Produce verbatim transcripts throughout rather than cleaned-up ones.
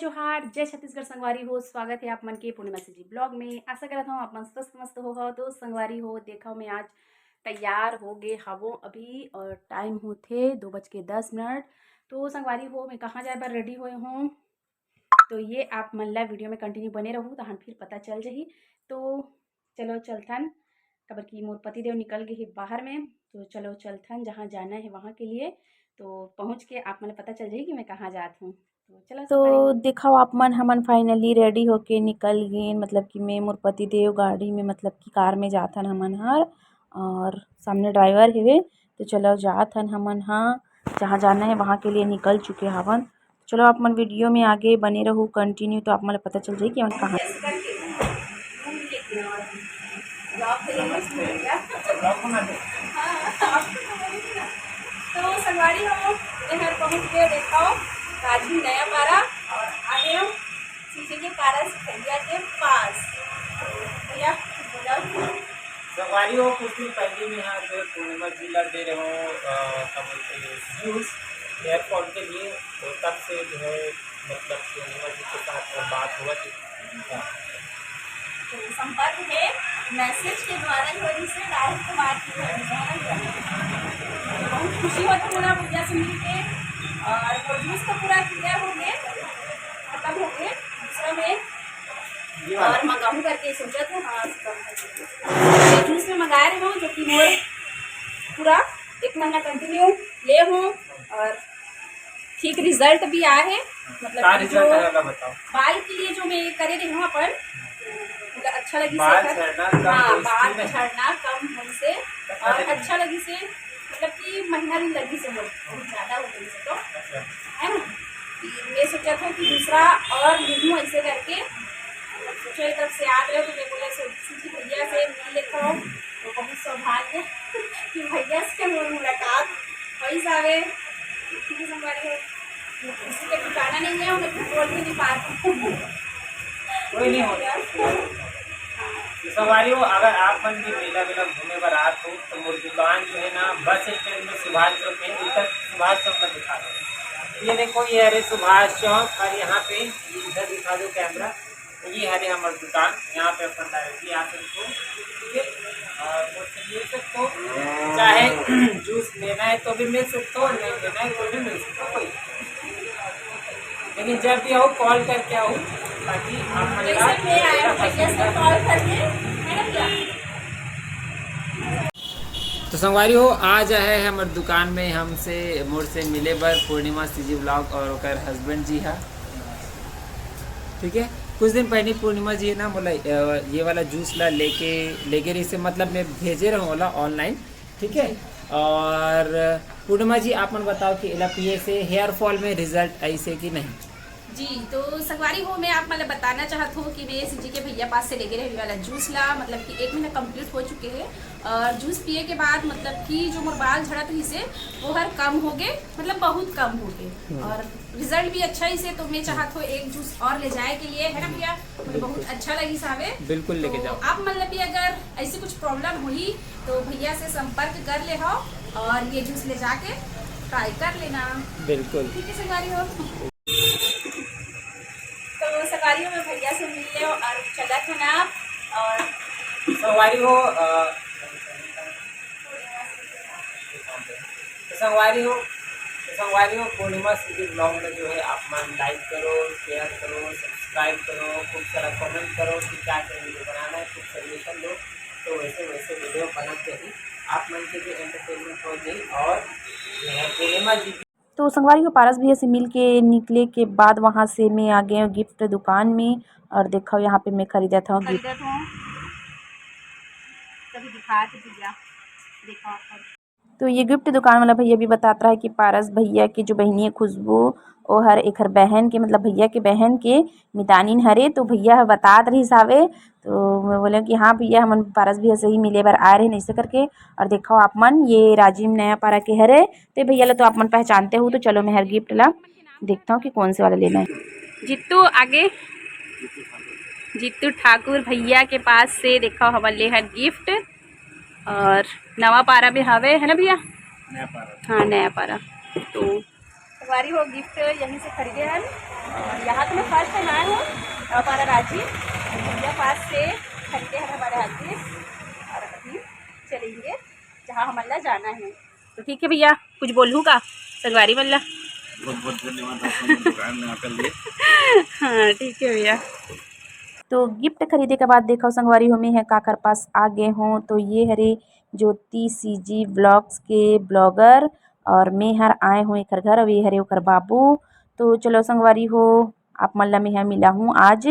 जोहार, जय छत्तीसगढ़ संगवारी हो, स्वागत हे आप मन के पूर्णिमा सीजी vlog में। आशा करत हूँ आप मन स्वस्थ मस्त हो। तो संगवारी हो, देखो मैं आज तैयार हो गे हवों अभी और time होथे दो बज के दस मिनट। तो संगवारी हो, मैं कहाँ जाए बर ready होए हूँ, तो ये आप मन ला video में continue बने रहू, तहन फिर पता चल जही। तो चलो चलथन, काबर कि मोर पतिदेव निकल गए हे बाहर में, तो चलो चलथन जहाँ जाना है वहाँ के लिए। तो पहुँच के आप मन ला पता चल जाही कि मैं कहाँ जात हूँ। तो चलो तो संगवारी हो। देखो आप मन, हमन finally ready होके निकल गेन, मतलब कि मैं मोर पतिदेव गाड़ी में, मतलब कि car में जाथन हमन हर, और सामने driver हेवे। तो चलो जाथन हमन हा, जहाँ जाना है वहाँ के लिए निकल चुके हवन। चलो आप मन video में आगे बने रहू continue, तो आप मन ला पता चल जाही कि हमन कहाँ। तो संगवारी हो, एहर पहुँच गए, देखो, राजू नया पारा और आ गए हम सीजी के पारस भैया के पास। भैया, बोलो। संगवारी हो, कुछ दिन पहले मैं यहाँ पे पूर्णिमा जी ला दे रहे हूँ, अ, क्या बोलते हैं, juice hair fall के लिए। तो तब से जो है, मतलब, पूर्णिमा जी के साथ में बात हुआ थी। तो संपर्क हे, message के द्वारा ही होइस हे, direct बात नहीं होइस हे। बहुत खुशी होथे मोला भैया से मिलके, और वो juice तो पूरा clear हो गए, खत्म हो गए, दूसरा में जी हाँ। और मंगाहूँ करके सोचा था, हाँ, ये juice में मंगाए रहे हो, जो कि मोर पूरा एक महीना continue ले हूँ और ठीक result भी आए हे। मतलब का कि result जो आया, बताओ। बाल के लिए जो मैं करे रही हूँ अपन, पूरा अच्छा लगी से बाल कर। झड़ना कम हाँ, होइस बाल कि नहीं? झड़ना कम होइस हे कितना और दिन? अच्छा लगी से, मतलब कि महीना दिन लगी से, बहुत ज्यादा हो गई से, तो अच्छा। है ना, कि मैं सोचा था कि दूसरा और लूँ ऐसे करके, मतलब सोचा एक तरफ से याद रहे, तो मैं बोला, "सो-, सीजी भैया से मिल लेता हूँ।" तो बहुत सौभाग्य कि भैया से मोर मुलाकात होइस हे। ठीक है, संगवारी हो, किसी का ठिकाना नहीं है, मैं कुछ बोल भी नहीं पाती। कोई नहीं होता। तो संगवारी हो, अगर आप मन भी मेला वेला घूमे बर आत हो, तो मोर दुकान जो है ना, बस स्टैंड में सुभाष चौक में, उत्तर सुभाष चौक में दिखा दो। ये देखो, ये हरे सुभाष चौक, और यहाँ पे इधर दिखा दो camera, ये हरे हमर दुकान, यहाँ पे अपन directly आ सकते हो, ठीक है? और मुझसे मिल सकते हो, चाहे juice लेना है तो भी मिल सकते हो, नहीं लेना है तो भी मिल सकते हो, कोई। लेकिन जब भी आओ, call करके आओ, ताकि आप जैसे मैं आया हूँ, भैया से call करके, है ना भैया? तो संगवारी हो, आज आए हैं हमर दुकान में हमसे, मोर से मिले बर पूर्णिमा सीजी vlog और ओकर husband जी हा। ठीक है, कुछ दिन पहले पूर्णिमा जी ना मोला, अ, ये वाला juice ला लेके, लेके रही से, मतलब मैं भेजे रहूँ वाला online, ठीक है। और पूर्णिमा जी, आप मन बताओ कि एला पिए से hair fall में result ऐसे कि नहीं? जी, तो संगवारी हो, मैं आप मन ला बताना चाहत हूँ कि मैं सीजी के भैया पास से लेके रहे वाला juice ला, मतलब कि एक महीना complete हो चुके हैं और juice पिए के बाद, मतलब कि जो मोर बाल झड़त रही से, वो हर कम हो गए, मतलब बहुत कम हो गए हम्म। और result भी अच्छा ही से। तो मैं चाहत हूँ एक juice और ले जाए के लिए, है ना भैया, मुझे बहुत अच्छा लगी सावे। बिल्कुल लेके तो जाओ। आप मन ला भी अगर ऐसी कुछ problem हुई तो भैया से संपर्क कर ले हो और ये juice ले जाके try कर लेना। बिल्कुल। ठीक है संगवारी हो। तो संगवारी हो, मैं भैया से मिल ले और चला था ना। और संगवारी हो, अ, तो संगवारी हो, तो संगवारी हो, पूर्णिमा सीजी vlog में जो है आप मन like करो, share करो, subscribe करो, खूब सारा comment करो कि क्या क्या video बनाना है, खूब suggestion दो, तो वैसे वैसे video बनाते ही आप मन के भी entertainment हो जाए और जो है पूर्णिमा जी तो संगवारी हो, पारस भैया से मिल के निकले के बाद वहाँ से मैं आ गए हूँ gift दुकान में और देखो यहाँ पे मैं खरीदत हूँ gift। खरीदत हूँ, तभी दिखा के भैया, देखो आप। तो ये gift दुकान वाला भैया भी बतात रहा है कि पारस भैया की जो बहिनी है खुशबू, वो हर एकर बहन के, मतलब भैया के बहन के मितानिन हरे, तो भैया ह बतात रहिस हावे। तो मैं बोले कि हाँ भैया, हमन पारस भैया से ही मिले बर आए रहे, ऐसे करके। और देखो आप मन, ये राजिम नया पारा के हरे, तो भैया ला तो आप मन पहचानते हो, तो चलो मैं हर gift ला देखता हूँ कि कौन से वाला लेना है। जीतू आगे, जीतू ठाकुर भैया के पास से देखो हमन ले हर gift, और नवा पारा भी हवे, है ना भैया? नया पारा। हाँ, नया पारा। तो संगवारी हो, गिफ्ट यहीं से खरीदे हन। और यहाँ तो मैं फर्स्ट टाइम आए हूँ, हमारा राजी भैया पास से खरीदे हन हमारे हाथी। और अभी चलेंगे जहाँ हमन ला जाना है। तो ठीक है भैया, कुछ बोलहू का संगवारी मन ला? बहुत बहुत धन्यवाद आप लोगों की दुकान में आकर लिए। हाँ, ठीक है भैया। तो गिफ्ट खरीदे के बाद देखो संगवारी हो, मैं ह काकर पास आ गे हूँ। तो ये हरे ज्योति सीजी व्लॉग्स के ब्लॉगर और मैं हर आए हूँ एकर घर। और ये हरे ओकर बाबू। तो चलो संगवारी हो, आप मन ला मैं ह मिला हूँ आज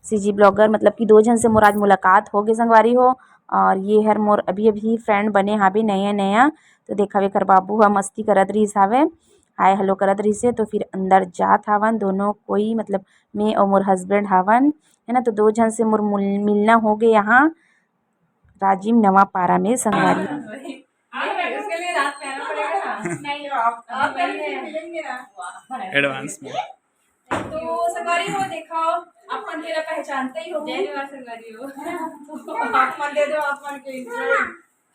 सीजी ब्लॉगर, मतलब कि दो झन से मोर आज मुलाकात हो गे संगवारी हो। और ये हर मोर अभी अभी फ्रेंड बने हावे नया नया। तो देखा एकर बाबू ह मस्ती करत रहिस हावे, हाय हेलो करत रहिस हे। तो फिर अंदर जात हावन दोनों कोई, मतलब मैं और मोर हस्बैंड हावन, है ना। तो दो झन से मोर मुल-, मिलना हो गे यहाँ राजिम नवा पारा में संगवारी। उसके लिए रात में आना पड़ेगा ना। नहीं, आप, आप पहले मिलेंगे ना। एडवांस में। तो संगवारी हो, देखो, आप मन तेला पहचानते ही हो। जय निवास संगवारी हो। आप मन दे दो, आप मन के इंटरव्यू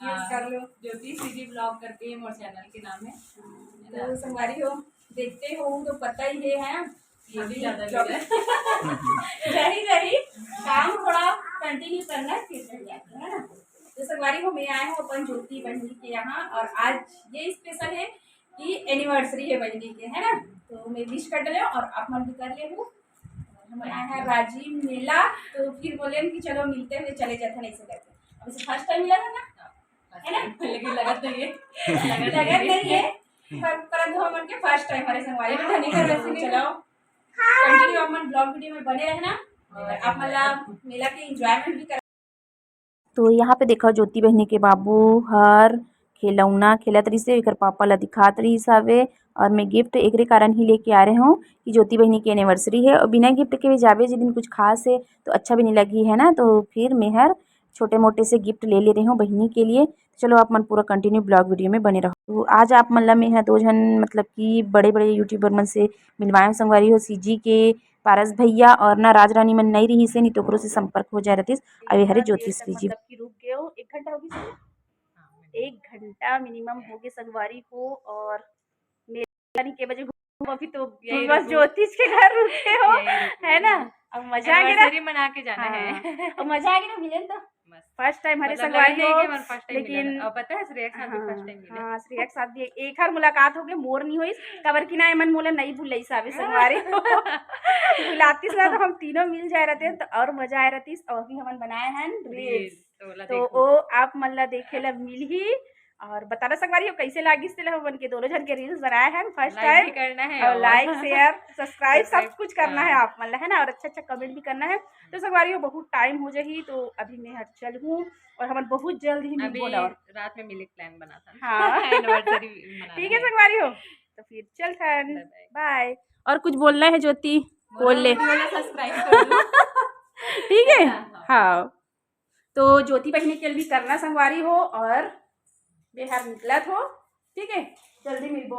कर लो। ज्योति सीजी ब्लॉग करके मोर चैनल के नाम है। तो संगवारी हो, देखते हो तो पता ही है, है? ये अभी भी ज्यादा जॉब। नहीं है। नहीं, नहीं, काम थोड़ा कंटिन्यू करना है, फिर चल जाते हैं, है ना? तो संगवारी हो, मैं आए हूँ अपन ज्योति बहिनी के यहाँ और आज ये स्पेशल है कि एनिवर्सरी है बहिनी के, है ना? तो मैं विश कर डरे हूँ और आप मन भी कर ले हूँ। हम आए हैं राजिम मेला, तो फिर बोले कि चलो मिलते हुए चले जाते हैं, ऐसे करके। अब इसे फर्स्ट टाइम मिला था ना, है ना? लेकिन लगत नहीं है। लगत नहीं है, पर, परंतु हमन के फर्स्ट टाइम हरे संगवारी। तो धनी कर वैसे भी चलाओ, कंटिन्यू आप मन ब्लॉग वीडियो में बने रहना और आप मन ला मेला के एंजॉयमेंट भी कर। तो यहाँ पे देखो ज्योति बहिनी के बाबू हर खिलौना खेलत रहिस हे, एकर पापा ला दिखात रहिस हवे। और मैं गिफ्ट एकरे कारण ही लेके आ रहे हूँ कि ज्योति बहिनी के एनिवर्सरी है और बिना गिफ्ट के भी जाबे जे दिन कुछ खास है तो अच्छा भी नहीं लगी, है ना। तो फिर मैं हर छोटे मोटे से गिफ्ट ले ले रही हूँ बहिनी के लिए। चलो आप मन पूरा कंटिन्यू ब्लॉग वीडियो में बने रहो। तो आज आप मन ला मैं ह दो झन, मतलब कि बड़े बड़े यूट्यूबर मन से मिलवाए हूँ संगवारी हो, सीजी के पारस भैया और ना राज रानी मन नहीं रहिस हे, नहीं तो ओकरो से संपर्क हो जाए रहतिस। अभी हरे ज्योतिष जी। मतलब कि रुक गए हो, एक घंटा हो गई। एक घंटा मिनिमम हो गए संगवारी हो। और मेला नहीं के बजे घूम, अभी तो यही बस रुको। ज्योतिष के घर रुके हो, यही रुको। है ना? अब मजा आ गया ना। एनिवर्सरी मना के जाना है। हाँ। अब मजा आ गया ना, मिले तो। मस्त। फर्स्ट टाइम हरे मतलब, संगवारी लगे नहीं हो, कि हमारा फर्स्ट टाइम मिला लेकिन था। अब पता है, श्रेया के साथ भी हाँ, फर्स्ट टाइम मिला। हाँ, श्रेया के साथ भी एक हर मुलाकात हो गई, मोर नहीं होइस, काबर कि ना एमन मोला नहीं भूलइस हवे संगवारी। बुलातिस ना तो हम तीनों मिल जाए रहते तो और मजा आए रहतिस। और अभी हमन बनाए हैं रील्स। रील्स, तो ओला तो देखो। ओ आप मन ला देखे ला मिलही। और बताना संगवारी हो कैसे लागिस तेला, हमन के दोनों झन के रील्स बनाए हैं फर्स्ट टाइम। लाइक भी करना है और और लाइक, शेयर, सब्सक्राइब सब सब्सक्राइब, कुछ करना है हाँ। आप मन ला, है ना? और अच्छा अच्छा कमेंट भी करना है। तो संगवारी हो बहुत टाइम हो जाही, तो अभी मैं हर चल हूँ और हमन बहुत जल्द ही अभी मिलबो ना। और रात में मिले के प्लान बना था। हाँ। एनिवर्सरी मनाना ठीक है है। संगवारी हो, तो फिर चल थन। बाय बाय। बाय। और कुछ बोलना है ज्योति? बोल ले। बोलो, सब्सक्राइब कर दो। ठीक है? हाँ, हाँ। हाँ। तो ज्योति बहिनी के भी करना संगवारी हो और बेहर निकलत हो, ठीक है? जल्दी मिलबो,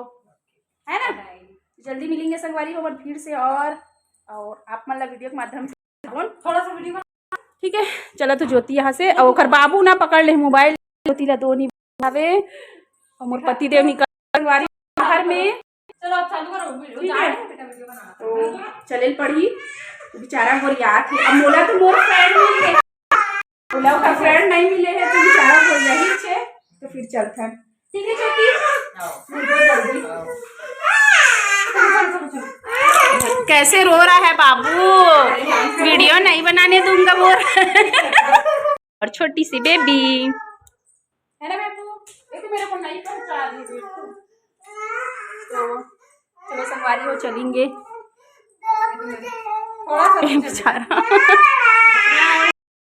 है ना? बाय। जल्दी मिलेंगे संगवारी हो, और फिर से और, और आप मन ला वीडियो के माध्यम से बोल, थोड़ा सा वीडियो बना। ठीक है, चला तो ज्योति यहाँ से, और ओकर बाबू ना पकड़ ले मोबाइल, ज्योति ला दो नहीं आवे, और मोर पति देव निकल संगवारी घर में। चलो, अब चालू करो, वीडियो ठीक जा है। रहे हैं, बेटा, वीडियो बनाना। तो चले ल पड़ी, बेचारा गोरियात है। अब मोला तो मोर फ्रेंड मिल गए, मोला ओकर फ्रेंड नहीं मिले है, तो बेचारा गोरियाही छे। तो फिर चलथन, ठीक है ज्योति? आओ। वीडियो जल्दी। आओ। चलो, चलो, चलो, चलो। कैसे रो रहा है बाबू, वीडियो नहीं बनाने दूंगा बोल रहा है। और छोटी सी बेबी। है ना बेबू? ये तो मेरे को नहीं पहचान रही बेबू। तो चलो संगवारी हो, चलेंगे। थोड़ा सा ए, बेचारा।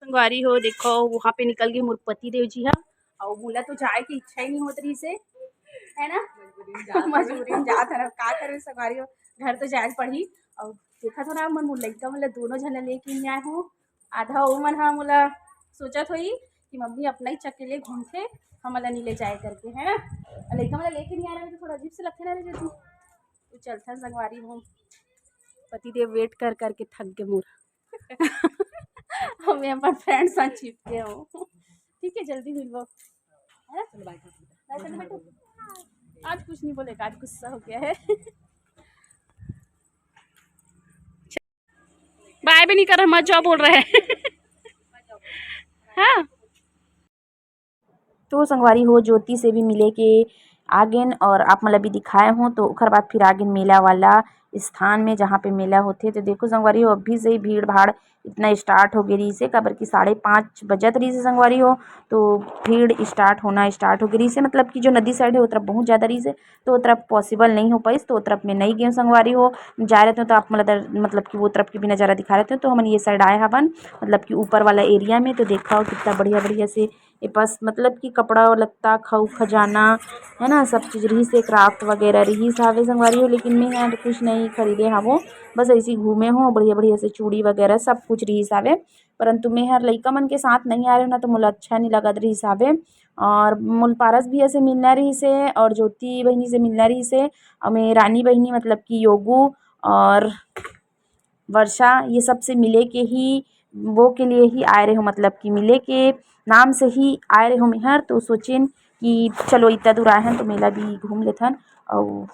संगवारी हो, देखो वहाँ पे निकल गए मोर पति देव जी हा। और मोला तो जाए की इच्छा ही नहीं होत रहिस हे, है ना? मजबूरी में जात हन। मजबूरी में जात हन, का करे संगवारी हो, घर तो जाए पड़ी। और देखा तो ना, मन मोर लइका मन ला दोनों झन ला लेके नहीं आए हूँ। आधा वो मन हा मोला सोचत होई कि मम्मी अपना ही चक्के ले घूमथे, हमन ला नहीं ले जाए करके, है ना? और लइका मन ला लेके नहीं आ रहे तो थोड़ा अजीब से लगथे ना रे ज्योति। तो चलथन संगवारी हो, पति देव वेट कर करके थक गए मोर। हम अपन फ्रेंड साथ चिपके हो। ठीक है, जल्दी मिलबो, है ना? चलो, बाय कर दो। बाय कर दो बेटा। आज कुछ नहीं बोलेगा, आज गुस्सा हो गया है। भी नहीं कर रहे, मत जाओ बोल रहे हैं। हाँ। तो संगवारी हो, ज्योति से भी मिले के आ गेन और आप मन ला भी दिखाए हों। तो ओकर बाद फिर आ गेन मेला वाला स्थान में, जहाँ पे मेला होथे। तो देखो संगवारी हो, अभी से ही भीड़ भाड़ इतना स्टार्ट हो गे रहिस हे, काबर कि साढ़े पाँच बजत रहिस हे संगवारी हो। तो भीड़ स्टार्ट होना स्टार्ट हो गे रहिस हे, मतलब कि जो नदी साइड है, वो तरफ बहुत ज़्यादा रहिस हे, तो वो तरफ पॉसिबल नहीं हो पाइस, तो वो तरफ में नहीं गेंव संगवारी हो। जाए रहते तो आप मन ला दर-, मतलब कि वो तरफ के भी नज़ारा दिखा रहते, तो हमन ये साइड आए हवन, मतलब कि ऊपर वाला एरिया में। तो देखा हो कितना बढ़िया बढ़िया से ये पास, मतलब कि कपड़ा लत्ता, खाऊ खजाना, है ना, सब चीज़ रहिस हे, क्राफ्ट वगैरह रहिस हावे संगवारी हो। लेकिन मैं यहाँ कुछ नहीं खरीदे हावो, बस ऐसे ही घूमे हो, बढ़िया बढ़िया से चूड़ी वगैरह सब कुछ रहिस हावे। परंतु मैं हर लइका मन के साथ नहीं आ रहे हो ना, तो मोला अच्छा नहीं लगत रहिस हावे। और मोल पारस भैया से मिलना रहिस हे और ज्योति बहिनी से मिलना रहिस हे, और मैं रानी बहिनी, मतलब कि योगू और वर्षा, ये सब से मिले के ही, वो के लिए ही आए रहे हो, मतलब कि मिले के नाम से ही आए रहे हो मेहर। तो सोचेन कि चलो इतना दूर आए हैं तो मेला भी घूम लेथन और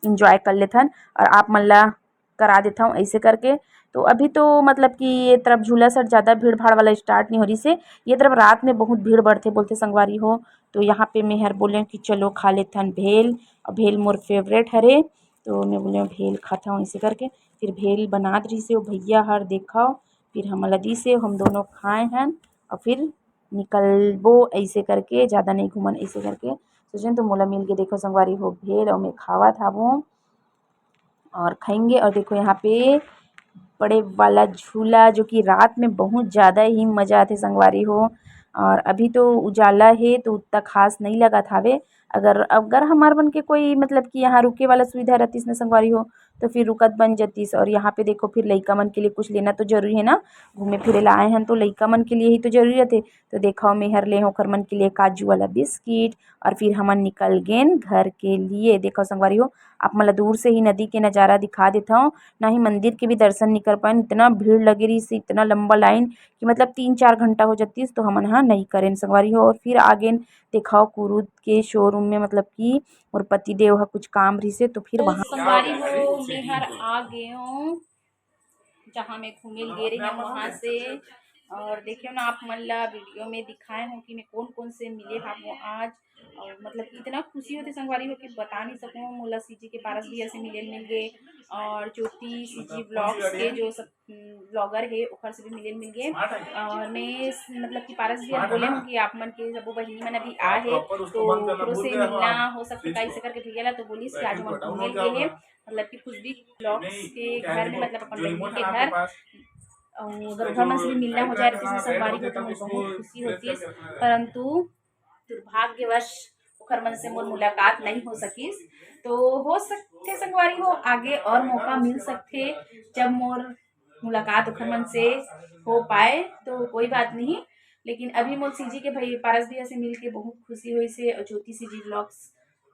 एंजॉय कर लेथन और आप मन ला करा देथन ऐसे करके। तो अभी तो मतलब कि ये तरफ झूला सर ज़्यादा भीड़ भाड़ वाला स्टार्ट नहीं हो रहिस हे, ये तरफ रात में बहुत भीड़ बढ़थे बोलथे संगवारी हो। तो यहाँ पे मेहर बोले कि चलो खा लेथन भेल, और भेल मोर फेवरेट हरे। तो मैं बोले भेल खाथन ऐसे करके। फिर भेल बनात रहिस हे वो भैया हर, देखो, फिर हमन ला दिस हे, हम दोनों खाए हन और फिर निकलबो ऐसे करके, ज़्यादा नहीं घूमन ऐसे करके सोचेन। तो मोला मिल के देखो संगवारी हो भेल और मैं खावत हावों और खाएंगे। और देखो यहाँ पे बड़े वाला झूला, जो कि रात में बहुत ज़्यादा ही मज़ा आथे संगवारी हो। और अभी तो उजाला हे तो उतना खास नहीं लगत हावे। अगर अगर हमार मन के कोई मतलब कि यहाँ रुके वाला सुविधा रहतीस ना संगवारी हो, तो फिर रुकत बन जतीस। और यहाँ पे देखो फिर लइका मन के लिए कुछ लेना तो जरूरी है ना, घूमे फिरे ला आए हैं तो लइका मन के लिए ही तो जरूरी रहथे। तो देखो मेहर ले ओकर मन के लिए काजू वाला बिस्किट और फिर हमन निकल गेन घर के लिए। देखो संगवारी हो, आप मन ला दूर से ही नदी के नज़ारा दिखा देथव, ना ही मंदिर के भी दर्शन नहीं कर पाएन, इतना भीड़ लगे रहिस, इतना लंबा लाइन कि मतलब तीन चार घंटा हो जतिस तो हमन हा नहीं करेन संगवारी हो। और फिर आ गेन देखो कुरुद के शोरूम में, मतलब कि मोर पति देव हा कुछ काम रहिस हे तो फिर तो वहाँ संगवारी हो, मैं हर आ गेंव जहाँ मैं घूमे ल गे रही हूँ वहाँ से। और देखियो ना, आप मन ला वीडियो में दिखाए हूँ कि मैं कौन कौन से मिले हूँ आज। और मतलब कि इतना खुशी होथे संगवारी हो कि बता नहीं सकूँ। मोला सीजी के पारस भैया से मिले ल मिल गए और ज्योति सीजी ब्लॉग्स के जो सब ब्लॉगर है ओकर से भी मिले ल मिल गए। और मैं स-, मतलब कि पारस भैया बोले हूँ कि आप मन के सबो बहिनी मन अभी आ है तो ओकरो से मिलना हो सकथे का, ऐसे करके भैया ला तो बोलिस कि आज मन घूमे ल गे है, मतलब कि खुशबी ब्लॉग्स के घर में, मतलब अपन बहिनी के घर। अउ अगर ओकर मन से भी मिलना हो जाए रहिस संगवारी हो तो मोर बहुत खुशी होतिस, परंतु दुर्भाग्यवश ओकर मन से मोर मुलाकात नहीं हो सकिस। तो हो सकथे संगवारी हो आगे और मौका मिल सकथे जब मोर मुलाकात ओकर मन से हो पाए तो कोई बात नहीं। लेकिन अभी मोर सीजी के भाई पारस भैया से मिल के बहुत खुशी होइस हे और ज्योति सीजी ब्लॉग्स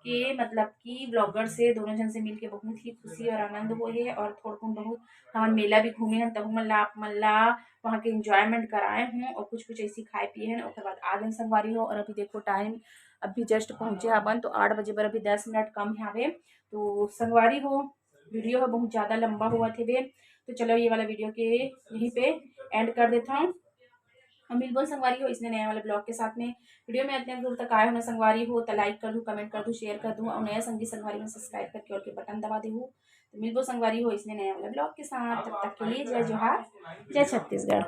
के मतलब कि ब्लॉगर से दोनों झन से मिल के बहुत ही खुशी और आनंद होए हे और थोड़कुन बहुत हमन मेला भी घूमे हन, तहु मन ला आप मन ला वहाँ के एंजॉयमेंट कराए हूँ और कुछ कुछ ऐसी खाए पिए हन। ओकर बाद आ गेन संगवारी हो और अभी देखो टाइम अभी जस्ट पहुँचे हवन तो आठ बजे बर अभी दस मिनट कम हवे। तो संगवारी हो वीडियो ह बहुत ज़्यादा लंबा होवत हेवे, तो चलो ये वाला वीडियो के यहीं पे एंड कर देता हूँ। और मिलबो संगवारी हो इसने नया वाला ब्लॉग के साथ में। वीडियो में इतने दूर तक आए हो ना संगवारी हो तो लाइक कर दू, कमेंट कर दू, शेयर कर दू और नया संगी संगवारी में सब्सक्राइब करके और के बटन दबा दे हो। तो मिलबो संगवारी हो इसने नया वाला ब्लॉग के साथ, तब तक के लिए जय जोहार, जय छत्तीसगढ़।